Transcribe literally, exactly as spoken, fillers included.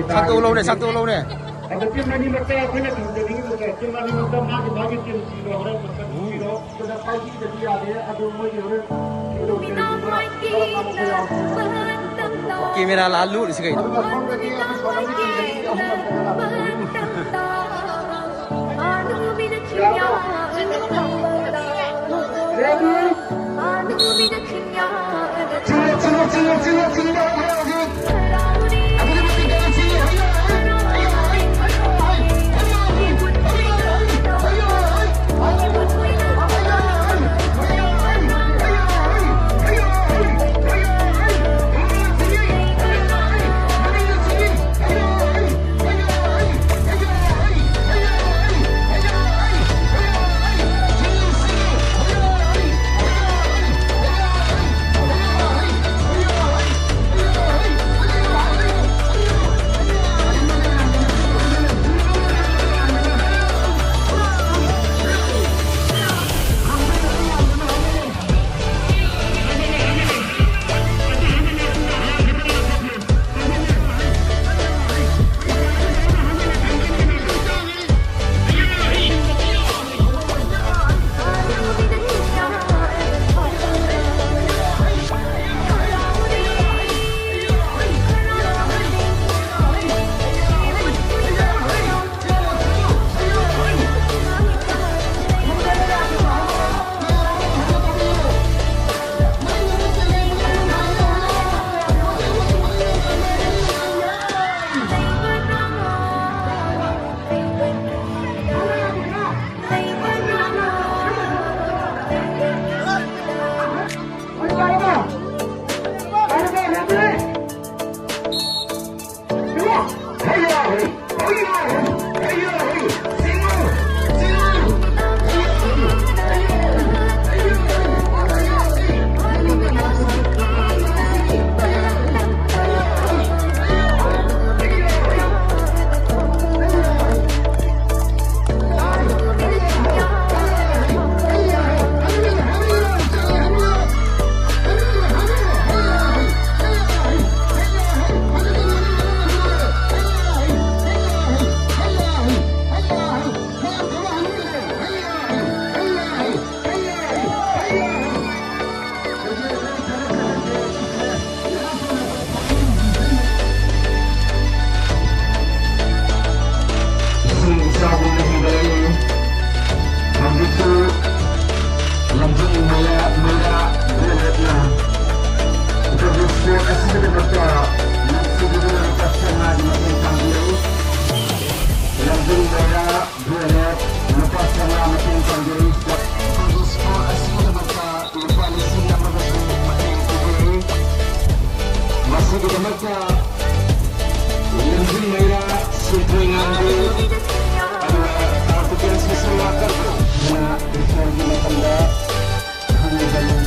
ꯁꯛꯇꯣꯛ ꯂꯧꯔꯦ, ꯁꯛꯇꯣꯛ ꯂꯧꯔꯦ꯫ ꯑꯗꯣ ꯇꯤꯝ ꯑꯅꯤꯃꯛꯇ ꯑꯩꯈꯣꯏꯅ ꯊꯝꯖꯅꯤꯡꯉꯤꯕꯁꯦ, ꯇꯤꯝ ꯑꯅꯤꯃꯛꯇ ꯃꯥꯒꯤ ꯃꯥꯒꯤ ꯇꯤꯝ ꯊꯤꯔꯣ, ꯍꯣꯔꯦꯟ ꯃꯁꯛ ꯊꯤꯔꯣ꯫ ꯑꯗꯨꯅ ꯄꯥꯏꯕꯤꯗꯗꯤ ꯌꯥꯗꯦ꯫ ꯑꯗꯨ ꯃꯣꯏꯒꯤ ꯍꯣꯔꯦꯟ ꯀꯩꯅꯣ ꯀꯩꯒꯨꯝꯕ ꯀꯔꯝꯕ ꯑꯃ ꯌꯥꯎꯔꯛꯄ ꯀꯦꯃꯦꯔꯥ ꯂꯥꯛꯑ ꯂꯨꯔꯤꯁꯦ ꯀꯩꯅꯣ? ꯑꯗꯨꯒ ꯁꯣꯝꯗꯗꯤ ꯑꯩꯈꯣꯏ ꯁꯣꯝꯗꯒꯤ ꯇꯤꯝꯗꯒꯤ ꯑꯍꯨꯝ ꯑꯃ ꯆꯪꯉꯒ ꯊꯝꯖꯅꯤꯡꯉꯤ꯫ ꯂꯨꯄꯥ ꯆꯥꯝꯃꯉꯥ ꯃꯇꯦꯡ ꯄꯥꯡꯖꯔꯤ꯫ ꯑꯩꯈꯣꯏꯒꯤ ꯁ꯭ꯀꯨꯜ ꯑꯁꯤꯒꯤꯗꯃꯛꯇ ꯂꯨꯄꯥ ꯂꯤꯁꯤꯡ ꯑꯃꯒꯁꯨ ꯃꯇꯦꯡ ꯄꯤꯖꯔꯤ꯫ ꯃꯁꯤꯒꯤꯗꯃꯛꯇ ꯂꯝꯖꯤꯡ ꯃꯩꯔꯥ, ꯁꯤꯟꯊꯣꯏ ꯉꯥꯝꯕꯤ, ꯑꯗꯨꯒ ꯇꯥꯡ ꯀꯨꯟꯇꯔꯦꯠ ꯁꯣꯁꯦꯜ ꯋꯥꯀꯔ ꯏꯁꯣꯔꯒꯤ ꯃꯐꯝꯗ ꯈꯪꯅꯕꯅꯤ꯫